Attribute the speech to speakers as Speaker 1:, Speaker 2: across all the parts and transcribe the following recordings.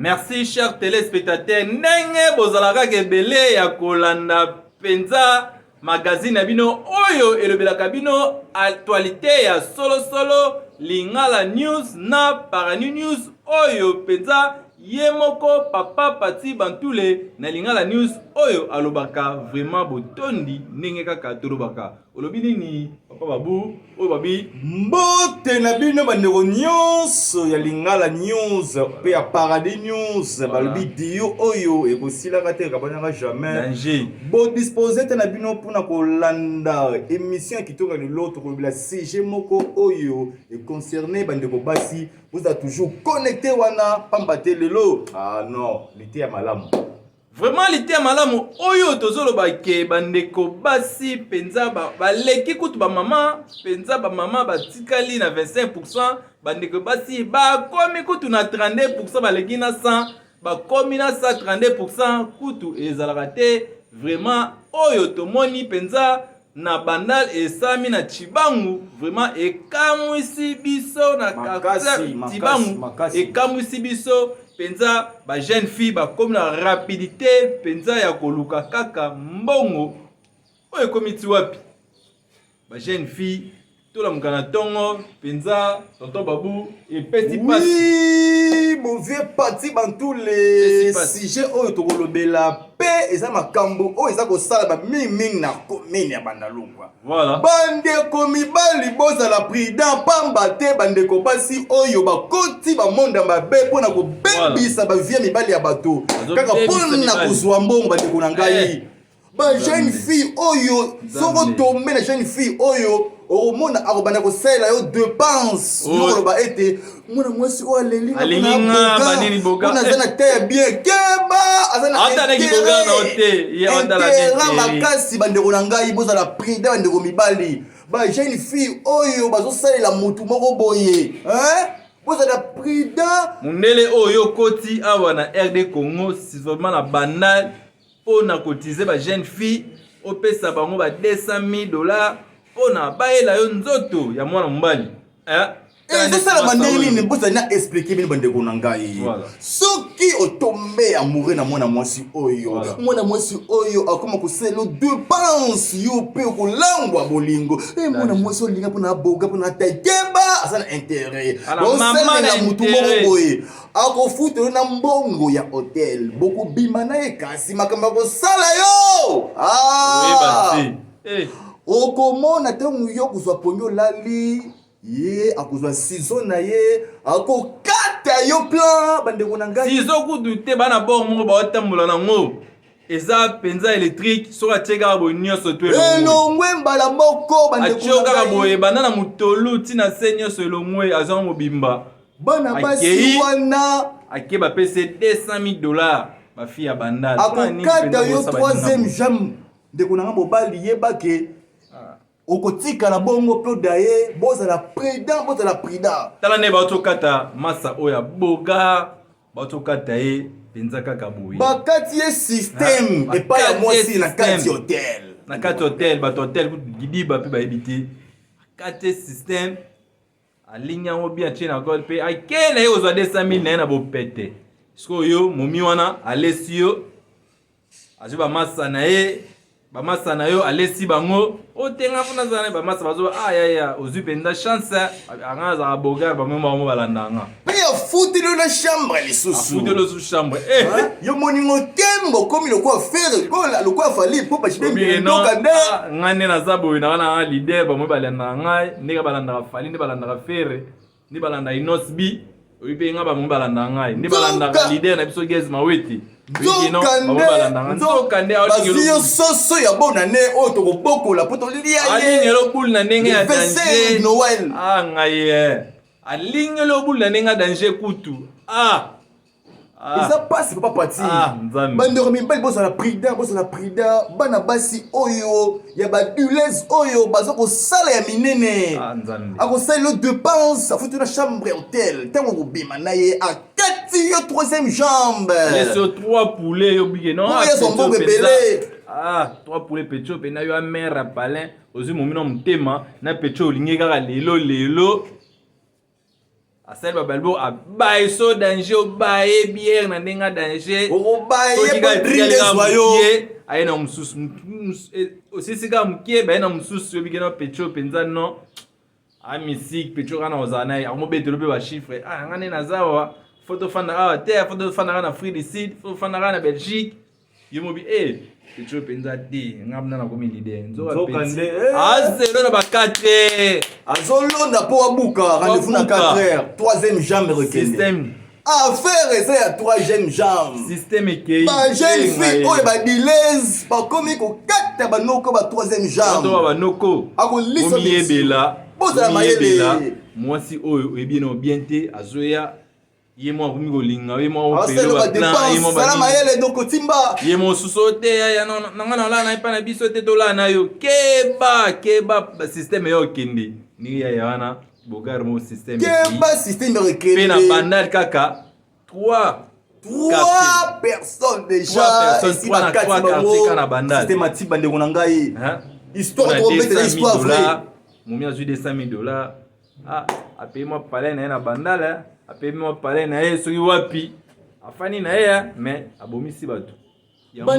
Speaker 1: Merci chers téléspectateurs, ndenge bozalaka kaka ebele ya kolanda mpenza magazine na bino oyo elobelaka bino actualité ya solosolo Lingala News na Parani News oyo mpenza ye moko papa Pati Bantule na Lingala News oyo alobaka vraiment botondi ndenge kaka tolobaka. Olobi nini papa Babu oyo babi?
Speaker 2: Mbote na bino bandeko nyonso ya Lingala News mpe ya Paradis News. Balobi dio oyo ekosilaka te, ekabanaka jamais.
Speaker 1: Danger.
Speaker 2: Bodispose te na bino mpona kolanda émission ya kitoko ya lelo. Tokolobela sujet moko oyo econcerne bandeko basi. Bozala toujours connecté wana, pamba te lelo, ah non, liteya malamu.
Speaker 1: Vraiment liteya malamu oyo tozoloba ke bandeko basi mpenza baleki kutu bamama mpenza, bamama batikali na 25%, bandeko basi bakomi kutu na 32%, baleki na 100, bakomi na 132% kutu ezalaka te. Vraiment oyo tomoni mpenza na Bandal esami na Tshibangu vraiment ekamwisi biso na
Speaker 2: Makasi, makasi,
Speaker 1: Tshibangu
Speaker 2: makasi.
Speaker 1: Ekamwisi biso mpenza, ba jeune fille bakomi na rapidité mpenza ya koluka kaka mbongo oyo ekomi ti wapi. Ba jeune fille tolamuka na ntongo mpenza, tonton Babu, epesi pasi.
Speaker 2: Oui, mon vieux Pati Bantule,
Speaker 1: Epesi pasi.
Speaker 2: Sujet oyo tokolobela mpe eza makambo oyo eza kosalama mingimingi na commune ya Bandalungwa. Bandeko mibali, bozala prudent, pamba te bandeko basi oyo bakoti bamonda mabe mpona kobebisa bavie ya mibali ya bato kaka
Speaker 1: Bazobebisa
Speaker 2: mpona
Speaker 1: mibali.
Speaker 2: Kozwa mbongo. Bandeko na ngai, ba jeune
Speaker 1: Nzambe.
Speaker 2: fille oyo, soko
Speaker 1: Nzambe.
Speaker 2: tombe na jeune fille oyo, okomona akobanda kosalela yo dépense.
Speaker 1: Oh.
Speaker 2: Yo koloba ete mwana mwasi oyo aleli nga
Speaker 1: Alingi
Speaker 2: mpona
Speaker 1: nga,
Speaker 2: boga,
Speaker 1: banini boga.
Speaker 2: mpona aza na te ya bien. Keba, aza na
Speaker 1: Ata na kiboga na yo te, ye atala na
Speaker 2: intérêt
Speaker 1: intérêt.
Speaker 2: makasi. Bandeko na ngai, bozala prudent. Bandeko mibali, ba jeune fille oyo bazosalela motu moko boye, hein? Bozala prudent.
Speaker 1: Mundele oyo okoti awa na RD Congo, vraiment na Bandal, mpo na kotize ba jeune fille, opesa bango ba 200 000 $ mpo na bayela yo nzoto ya mwana mobali, eh?
Speaker 2: Ezosalama ndenge nini? Bozali na expliquer bino, bandeko na ngai. Soki otombe amoureux na mwana mwasi oyo, mwana mwasi oyo akoma kosalela yo dépense, yo mpe okolangwa bolingo. Eh, mwana mwasi olinga mpona aboga, mpona atakeba, aza na intérêt.
Speaker 1: Ala mama na
Speaker 2: Bosalela motu moko
Speaker 1: intérêt.
Speaker 2: boye, akofuta yo na mbongo ya hotel, bokobima na ye, kasi makambo akosala yo, ah!
Speaker 1: Oyeba te. Eh,
Speaker 2: Okomona ntango yo kozwa pongi, olali, ye akozwa ciseau na ye, akokata yo plan. Bandeko na ngai,
Speaker 1: ciseau kutu te, bana bor moko baotambola nango, eza mpenza électrique. Soki atie kaka boye, nyonso to elongwe.
Speaker 2: Elongwe mbala moko, bandeko
Speaker 1: Atie yo
Speaker 2: na
Speaker 1: kaka
Speaker 2: ngai.
Speaker 1: boye, banda na motolu ntina se, nyonso elongwe, azwanga mobimba.
Speaker 2: Bana basi
Speaker 1: Akei.
Speaker 2: wana,
Speaker 1: Ake bapesi ye 200 000 $, bafille ya Bandal.
Speaker 2: Akokata yo troisième jambe. Ndeko na nga mobali, yebake okotikala bongo mpe odaye. Bozala prudent, bozala prudent.
Speaker 1: Tala nde baotokata masa oyo ya boga, baotokata ye mpenza kaka boye.
Speaker 2: Bakati ye système
Speaker 1: Ah,
Speaker 2: epai ya
Speaker 1: bakati ye
Speaker 2: mwasi na kati
Speaker 1: système.
Speaker 2: hotel.
Speaker 1: Na kati hotel, bato hotel kutu gidiba mpe bayebi te. Akati ye système, alingi yango bien, atie na gol mpe ake na ye kozwa 200 000 na ye na bopete. Sikoyo yo momi wana alesi yo, azwi bamasa na ye, bamasa na yo alesi bango otenga mpona azala na bamasa bazoba. Ah yaya, ozwi mpenza chance, anga azalaka bogar, bamemo bango balanda nga.
Speaker 2: Mpe afuteli yo na chambre lisusu.
Speaker 1: Afuteli osu chambre, eh.
Speaker 2: Hein? Yo moningo tembo okomi lokola Ferre Gola, lokola Fally mpo
Speaker 1: Obike no,
Speaker 2: bashibemdoka nde.
Speaker 1: Ah, ngai nde naza boye, nanga nanga leader, bamoi balandaka ngai ndenge balandaka Fally, nde balandaka Ferre, nde balanda Innoss'B. Oyi mpe nga, bamoi balandaka ngai nde balandaka leader na biso Gaz Mawete.
Speaker 2: Nzoka
Speaker 1: nde
Speaker 2: bazwi yo soso ya bonane oyo tokobokola mpo tolia.
Speaker 1: Alingeli obule na ndenge ya danger.
Speaker 2: Noël.
Speaker 1: Ah ngai ye alingeli obule na ndenge ya danger kutu, ah.
Speaker 2: Ah. Eza mpasi, papa Pati.
Speaker 1: Ah,
Speaker 2: bandeko mibali, bozala prudent, bozala prudent. Bana basi oyo ya badulese oyo baza kosala ya minene,
Speaker 1: ah,
Speaker 2: akosala yo dépense, afuti na chambre ya hotel, ntango kobima na ye akati yo troisième jambe.
Speaker 1: Yo trois poulet, yo bike non.
Speaker 2: Oyo mbongo ebele.
Speaker 1: Ah, trois poulet pecho mpe na yo amere ya palin, ozwi momino motema na pecho, olingi kaka lelo lelo. Asali babalbo abaye so danger, obaye biere na ndenge ya danger.
Speaker 2: Okobaye
Speaker 1: Soki kaka
Speaker 2: po drink
Speaker 1: etikali kaka
Speaker 2: ezwa yo.
Speaker 1: mokie, aye na mosusu. Osisi kaka mokie, baye na mosusu, oyebi ke na pecho mpenza non amisike pecho kaka na kozala na ye, akomobetelo mpe bachiffre. Ah, nga nde naza awa, fo tofanda awa te, fo tofanda kaka na Afrique du Sud, fo tofanda kaka na Belgique. Ye mobi e pecho mpenza te, nga mna nakomi leader. Nzoka
Speaker 2: Nzoka
Speaker 1: petit.
Speaker 2: nde, eh.
Speaker 1: Azelo na ba 4 heures.
Speaker 2: Azolonda mpo abuka rendez-vous na
Speaker 1: Abuka.
Speaker 2: 4 heures, troisième jambe rekende.
Speaker 1: Système.
Speaker 2: Affaire eza ya troisième jambe.
Speaker 1: Système ekei.
Speaker 2: Bajeune
Speaker 1: Eh,
Speaker 2: fille
Speaker 1: ngai.
Speaker 2: oyo badilese bakomi kokata banoko ba troisième
Speaker 1: Bato ba
Speaker 2: jambe.
Speaker 1: banoko.
Speaker 2: Akolisa
Speaker 1: Bomiyebela.
Speaker 2: Bozala mayele.
Speaker 1: Bomiyebela. Mwasi oyo oyebi ye na bien te, azoya ye moko akomi kolinga ye moko
Speaker 2: asala
Speaker 1: opelo baplan ye
Speaker 2: badepense,
Speaker 1: moko
Speaker 2: sala
Speaker 1: banini.
Speaker 2: mayele donc otimba.
Speaker 1: Ye mosusu oyo te yaya na nga nalala na ye mpa na biso te, tolala na yo. Keba, keba, système eyo okende ndenge yaya wana bogare mo système ekei.
Speaker 2: Keba, système
Speaker 1: Mpe na
Speaker 2: rekende.
Speaker 1: Bandal kaka 3
Speaker 2: Trois personnes déjà.
Speaker 1: Trois personnes,
Speaker 2: esi
Speaker 1: trois na
Speaker 2: bakati
Speaker 1: trois
Speaker 2: bango.
Speaker 1: quartier kaka na Bandal.
Speaker 2: Systématique, bandeko na ngai.
Speaker 1: Hein?
Speaker 2: Histoire
Speaker 1: Mpona
Speaker 2: tobetela,
Speaker 1: 200 000
Speaker 2: histoire vraie.
Speaker 1: dollars, momi azwi 200 000 $, ah, apeye mwa palais na ye na Bandal, eh, apeye mwa palais na ye soki wapi afandi na ye, eh, mais abomisi bato. Yango,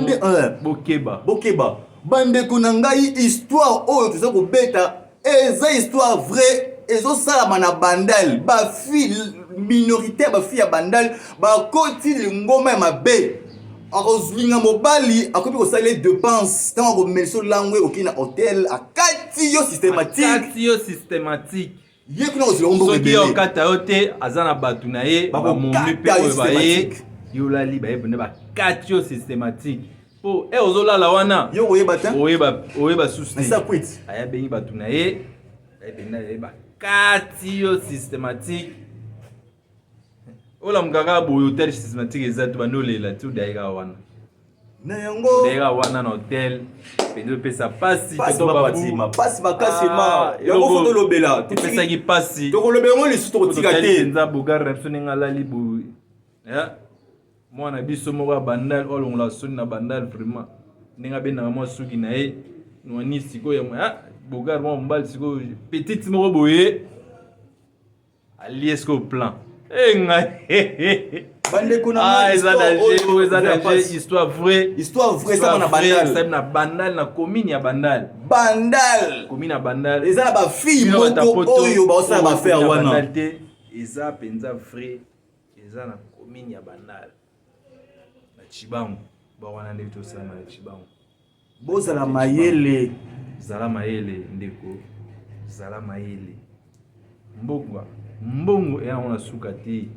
Speaker 1: bokeba.
Speaker 2: Bokeba, bandeko na ngai. Histoire oyo toza kobeta eza histoire vraie, ezosalama na Bandal. Bafille minoritaire, bafille ya Bandal bakoti lingoma ya mabe. Akolinga mobali, akomi kosala ye dépense. Ntango akomelisa olangwe, okei na hotel, akati yo systématique.
Speaker 1: Akati yo systématique.
Speaker 2: Ye kuna kozela mbongo
Speaker 1: Soki
Speaker 2: ebele.
Speaker 1: okata yo te, aza na bato na ye.
Speaker 2: Bakokata
Speaker 1: Bamomi mpe
Speaker 2: yo
Speaker 1: oyo baye
Speaker 2: systématique.
Speaker 1: yo olali, baye mpenza bakati yo systématique mpo e ozolala wana.
Speaker 2: Yo koyeba te.
Speaker 1: Oyeba, oyeba susu te.
Speaker 2: Esa kwiti.
Speaker 1: Aya abengi bato na ye, aye mpenza ye bakati yo systématique. Olamuka kaka boye, hotel systématique eza te, bandi olela ti odaye kaka wana.
Speaker 2: Na yango.
Speaker 1: Odaye kaka wana na hotel mpenza, opesa pasi.
Speaker 2: Pasi.
Speaker 1: Tonton Babu.
Speaker 2: Bapatima pasi makasi ma.
Speaker 1: Ah,
Speaker 2: Yango
Speaker 1: eloko
Speaker 2: fo tolobela.
Speaker 1: epesaki pasi.
Speaker 2: Tokolobela yango lisusu, tokotika
Speaker 1: Totali
Speaker 2: te.
Speaker 1: mpenza bogare na biso ndenge alali boye. Eh, mwana biso moko ya Bandal oyo alongola soni na Bandal vraiment, ndenge abendaka mwa suki na ye nwani sikoyo ah, bogare mwa mobali sikoyo petite moko boye alie sikoyo plan e ngai.
Speaker 2: Bandeko na
Speaker 1: Ah,
Speaker 2: ngai,
Speaker 1: eza
Speaker 2: histoire
Speaker 1: danger.
Speaker 2: oyo
Speaker 1: Oyo eza
Speaker 2: eza
Speaker 1: danger.
Speaker 2: pasi.
Speaker 1: Histoire vraie.
Speaker 2: Histoire vraie esama na Bandal.
Speaker 1: Esami na Bandal, na commune ya Bandal.
Speaker 2: Bandal.
Speaker 1: Commune ya Bandal.
Speaker 2: Eza na bafille
Speaker 1: Bino bato ya
Speaker 2: moko
Speaker 1: poto,
Speaker 2: oyo baosala
Speaker 1: oyo
Speaker 2: baaffaire
Speaker 1: commune ya
Speaker 2: wana.
Speaker 1: Bandal te, eza mpenza vrai, eza na commune ya Bandal, na Chibangu bawana nde tosalama na Chibangu.
Speaker 2: Bozala mayele.
Speaker 1: Zala mayele ndeko, zala mayele. Mbongo, mbongo eya yango na suka te.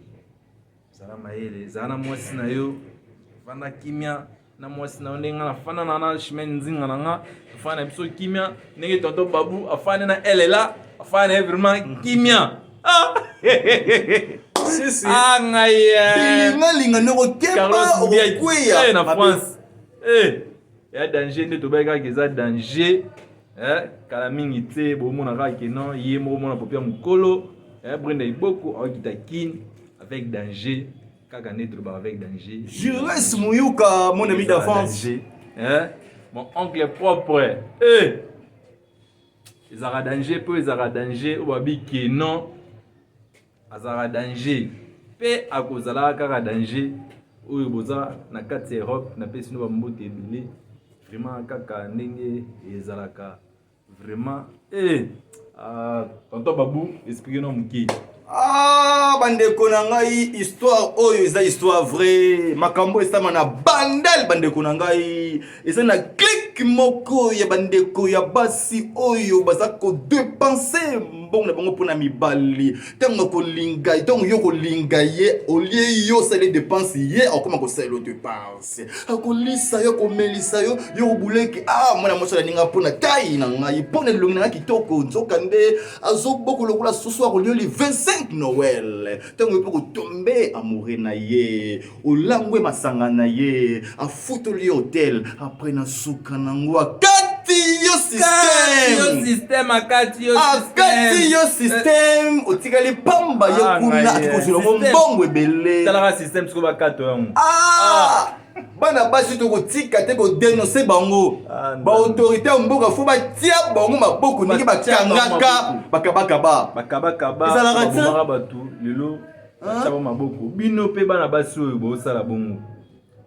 Speaker 1: Zala mayele, zala na mwasi na yo, vanda kimia na mwasi na yo ndenge nga nafanda na chemin nzinga na nga, tofanda na biso kimia ndenge tonton Babu afandi na elela, afanda na ye vraiment kimia. Ah!
Speaker 2: Sisi.
Speaker 1: Ah, ngai eh.
Speaker 2: Bilingalinga ndeko, keba.
Speaker 1: Carlos Mbiaki
Speaker 2: Okokweya
Speaker 1: eh, na
Speaker 2: mabe.
Speaker 1: France eh, ya danger nde tobai kaka eza danger eh, kala mingi te bomona kaka ke non, ye moko mona popi ya mokolo eh, Brenda Iboko aokita Kin avec danger kaka nde tolobaka avec danger.
Speaker 2: Jules Muyuka, mon ami
Speaker 1: Ezala
Speaker 2: d'avance.
Speaker 1: Danger eh, mon oncle propre eh, ezalaka danger mpo ezalaka danger oyo babi ke non, azalaka danger mpe akozalaka kaka danger. Oyo boza na kati ya Europe, napesi no bambote ebele vraiment kaka ndenge ezalaka vraiment. Eh, ah, tonton Babu, explique no moke.
Speaker 2: Ah, bandeko na ngai, histoire oyo eza histoire vraie. Makambo esama na Bandal, bandeko na ngai, eza na clique moko ya bandeko ya basi oyo baza kodépenser mbongo na bango mpona mibali. Ntango akolinga, ntango yo kolinga ye, olie yo osali dépense, ye akoma kosala yo dépense, akolisa yo, akomelisa yo, yo kobuleki: ah, mwana mwasi alaninga mpona tai na ngai, mpona elongi na ngai kitoko. Nzoka nde azoboko lokola soso akolioli 25 Noël. Ntango yo mpe kotombe amoureux na ye, olangwe masanga na ye, afutoli ye hotel, après na suka nango akati yo
Speaker 1: Yo
Speaker 2: système.
Speaker 1: Système akati yo.
Speaker 2: Akati yo système, otikali pamba yo
Speaker 1: Ah,
Speaker 2: kuna.
Speaker 1: ngai,
Speaker 2: Ati kozwela ngo
Speaker 1: système.
Speaker 2: mbongo ebele.
Speaker 1: Talaka système sikoyo bakato yango.
Speaker 2: Ah! Bana basi tokotika te kodénoncer bango.
Speaker 1: Ah,
Speaker 2: Baautorité ya mboka fo batia bango maboko ndenge
Speaker 1: Batia bango
Speaker 2: bakangaka
Speaker 1: maboko.
Speaker 2: bakabakaba.
Speaker 1: Bakabakaba.
Speaker 2: Ezalaka te.
Speaker 1: Babomaka bato lelo, batia bango maboko. Bino mpe bana basi oyo bosala bongo,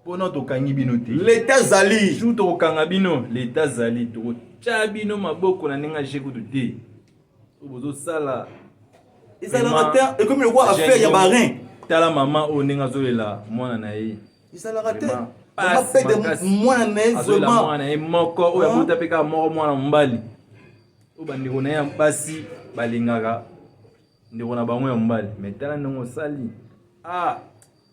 Speaker 1: mpona tokangi bino te.
Speaker 2: Leta zali.
Speaker 1: Jour tokokanga bino, leta zali, tokotya bino maboko na ndenge aje kutu te oyo bozosala.
Speaker 2: Ezalaka te, ekomi lokola affaire ya barin.
Speaker 1: Tala mama oyo ndenge azolela mwana na ye.
Speaker 2: Ezalaka te.
Speaker 1: Vraiment,
Speaker 2: mama
Speaker 1: pasi
Speaker 2: pede
Speaker 1: makasi.
Speaker 2: Mwana na ye.
Speaker 1: Azolela
Speaker 2: Vraiment.
Speaker 1: mwana na ye moko oyo
Speaker 2: Hein?
Speaker 1: abota mpe kaka moko, mwana mobali oyo bandeko na ye ya basi balingaka ndeko na bango ya mobali. Mais tala ndenge osali, ah,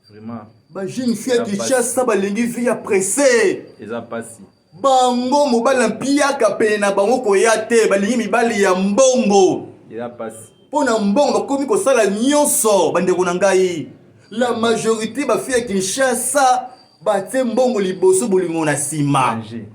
Speaker 1: vraiment.
Speaker 2: Bajeune fille ya
Speaker 1: Eza pasi.
Speaker 2: Kinshasa balingi vie ya pressé.
Speaker 1: Eza pasi.
Speaker 2: Bango mobali na mpiaka pene na bango koya te, balingi mibali ya mbongo.
Speaker 1: Eza pasi.
Speaker 2: Mpo na mbongo bakomi kosala nyonso. Bandeko na ngai, la majorité bafille ya Kinshasa batie mbongo liboso, bolingo na nsima.
Speaker 1: Danger.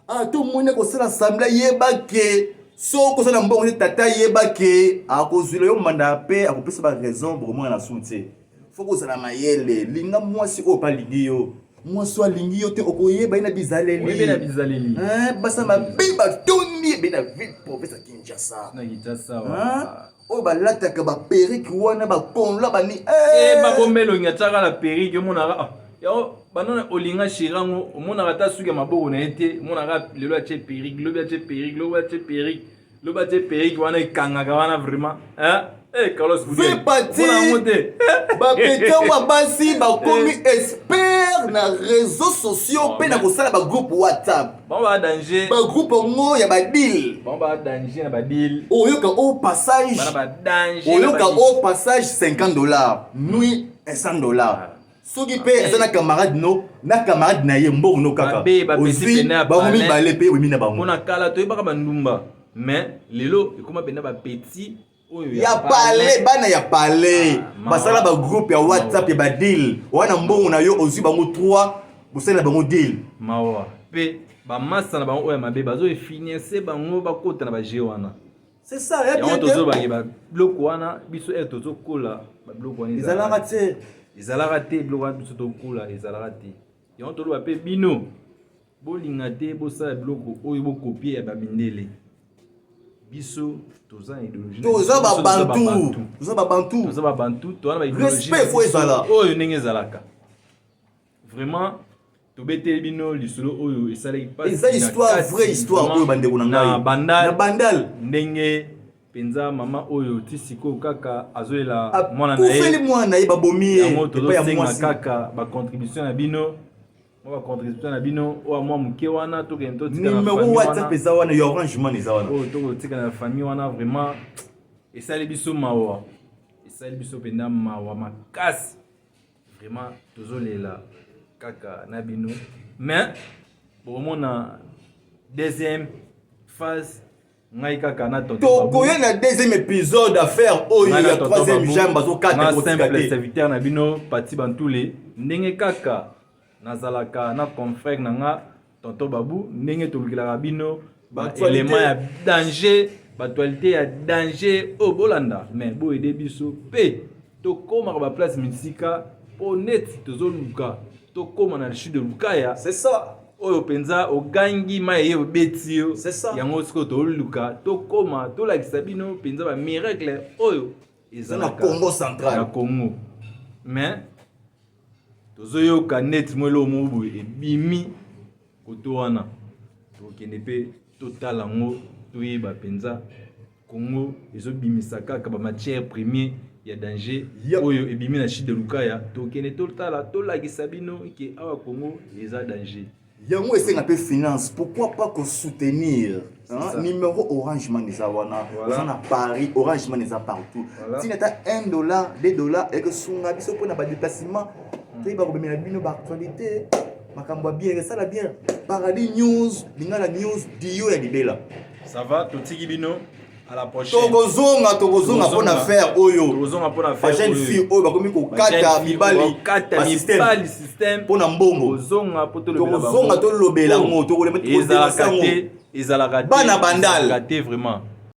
Speaker 2: Ah, tomoni kosala semblant, yeba ke soki kozala mbongo te, tata, yeba ke akozwila yo mbanda mpe akopesa baraison, bokomona na su te. Fo kozala mayele, linga mwasi oyo mpe alingi yo. Mwasi oyo alingi yo te, okoyeba ye na bizaleli.
Speaker 1: Oyebi na bizaleli.
Speaker 2: Hein, basa mabe batondi ebe na ville province ya Kinshasa.
Speaker 1: Na Kinshasa.
Speaker 2: Hein?
Speaker 1: Wa
Speaker 2: Oyo balataka baperruque wana, bakonla bani.
Speaker 1: Eh, babomba elongi, atiaka na perruque, omonaka, ah, yango banda olinga chéri yango, omonaka ata suki ya maboko na ye te. Omonaka lelo atie perruque, lobi atie perruque, lobi atie perruque, lobi atie perruque wana ekangaka wana vraiment, hein? Eh, Carlos Boudiel,
Speaker 2: Ve pati.
Speaker 1: omona yango te.
Speaker 2: Bapetango ya basi bakomi expert na réseaux sociaux mpe na kosala bagroupe WhatsApp.
Speaker 1: Bango baa danger.
Speaker 2: Bagroupe yango ya badeal.
Speaker 1: Bango baa danger na badeal.
Speaker 2: Oyoka au passage.
Speaker 1: Bana badanger.
Speaker 2: Oyoka au passage 50 $ nuit, 100 $. Soki mpe eza na camarade no na camarade na ye, mbongo no kaka.
Speaker 1: Mabe, bapesi
Speaker 2: ozwi
Speaker 1: pene ya
Speaker 2: bango
Speaker 1: palais.
Speaker 2: mibale mpe oyemi na bango.
Speaker 1: Mpona kala toyebaka bandumba, mais lelo ekóma mpenza bapeti oyo
Speaker 2: ya palais, bana ya palais.
Speaker 1: Ah, mawa.
Speaker 2: Basala bagroupe ya WhatsApp ya badeal wana. Mbongo na yo, ozwi bango 3, bosalela bango deal.
Speaker 1: Mawa. Mpe bamasa na bango oyo ya mabe bazoefinancer bango bakota na baje wana.
Speaker 2: C'est ça ya
Speaker 1: Yango
Speaker 2: bien te.
Speaker 1: tozobake babiloko wana, biso ere tozokola, babiloko wana
Speaker 2: ezalaka te.
Speaker 1: Ezalaka te. Biloko wana biso tokola, ezalaka te. Yango toloba mpe bino, bolinga te bosala biloko oyo bokopie ya bamindele. Biso toza na idéologie na
Speaker 2: Toza
Speaker 1: biso, biso toza
Speaker 2: babantu.
Speaker 1: Babantu.
Speaker 2: Toza babantu.
Speaker 1: Toza babantu, toza na baidéologie
Speaker 2: Respect
Speaker 1: na
Speaker 2: faut
Speaker 1: biso
Speaker 2: ezala.
Speaker 1: oyo ndenge ezalaka vraiment. Tobeteli bino lisolo oyo esalaki mpasi
Speaker 2: Eza
Speaker 1: na
Speaker 2: histoire
Speaker 1: kati,
Speaker 2: vraie histoire
Speaker 1: vraiment,
Speaker 2: oyo, bandeko na ngai.
Speaker 1: Na Bandal.
Speaker 2: Na Bandal.
Speaker 1: Ndenge mpenza mama oyo ti sikoyo kaka azolela mwana na ye.
Speaker 2: Akufeli mwana na ye, babomi ye
Speaker 1: Yango
Speaker 2: epai ya
Speaker 1: tozosenga
Speaker 2: mwasi.
Speaker 1: kaka bacontribution na bino, mwa bacontribution na bino oyo mwa moke wana, tokende totika na
Speaker 2: Numéro
Speaker 1: famille
Speaker 2: WhatsApp
Speaker 1: wana.
Speaker 2: eza wana, ya Orange Money eza wana.
Speaker 1: Oyo tokotika na famille wana, vraiment esali biso mawa, esali biso mpenza mawa makasi. Vraiment tozolela kaka na bino, mais bokomona deuxième phase, ngai kaka na tonton Babou.
Speaker 2: Tokoya na deuxième épisode, affaire oyo
Speaker 1: Ngai na
Speaker 2: ya
Speaker 1: tonton
Speaker 2: troisième
Speaker 1: Babou,
Speaker 2: jambe bazokata
Speaker 1: nga
Speaker 2: kotika
Speaker 1: simple
Speaker 2: te.
Speaker 1: serviteur na bino Pati Bantule, ndenge kaka nazalaka na confrère na nga tonton Babu, ndenge tolukelaka bino
Speaker 2: Baactualité.
Speaker 1: baélément ya danger, baactualité ya danger oyo bolanda. Mais boyede biso mpe tokómaka baplace misika, mpo neti tozoluka tokóma na chute de Lukaya.
Speaker 2: C'est ça.
Speaker 1: Oyo mpenza ogangi mai eye obeti yo.
Speaker 2: C'est ça.
Speaker 1: Yango sikoyo toluka tokóma, tolakisa bino mpenza bamiracle oyo
Speaker 2: Eza na
Speaker 1: ezalaka
Speaker 2: Congo central.
Speaker 1: Na Congo. Mais tozoyoka neti mwa eloko moko boye ebimi koto wana, tokende mpe totala yango, toyeba mpenza Congo ezobimisa kaka bamatière première ya danger. Oyo ebimi na chute de Lukaya, tokende totala, tolakisa bino ke awa Congo eza danger.
Speaker 2: Yango esenga mpe finance, pourquoi pas kosoutenir, hein?
Speaker 1: Ça.
Speaker 2: Numéro Orange Money eza wana.
Speaker 1: Voilà.
Speaker 2: Oza na Paris, Orange Money eza partout.
Speaker 1: Voilà.
Speaker 2: Ntina ata 1 dollar, 2 dollar ekosunga biso mpona badéplacement, toyeba kobemela bino baactualité, makambo ya bien, esala bien. Paradis News, Lingala News, dio ya libela.
Speaker 1: Ça va, totiki bino, à la prochaine.
Speaker 2: Tokozonga, tokozonga mpona affaire oyo.
Speaker 1: Tokozonga mpona affaire.
Speaker 2: Bajeune fille oyo bakomi kokata mibali
Speaker 1: kokata
Speaker 2: basystème
Speaker 1: mibali système
Speaker 2: mpona mbongo.
Speaker 1: Kozonga mpo tolobela
Speaker 2: Tokozonga,
Speaker 1: bango.
Speaker 2: tolobela yango,
Speaker 1: Ezalaka
Speaker 2: yango.
Speaker 1: te, ezalaka te.
Speaker 2: Bana Bandal.
Speaker 1: Ezalaka te vraiment.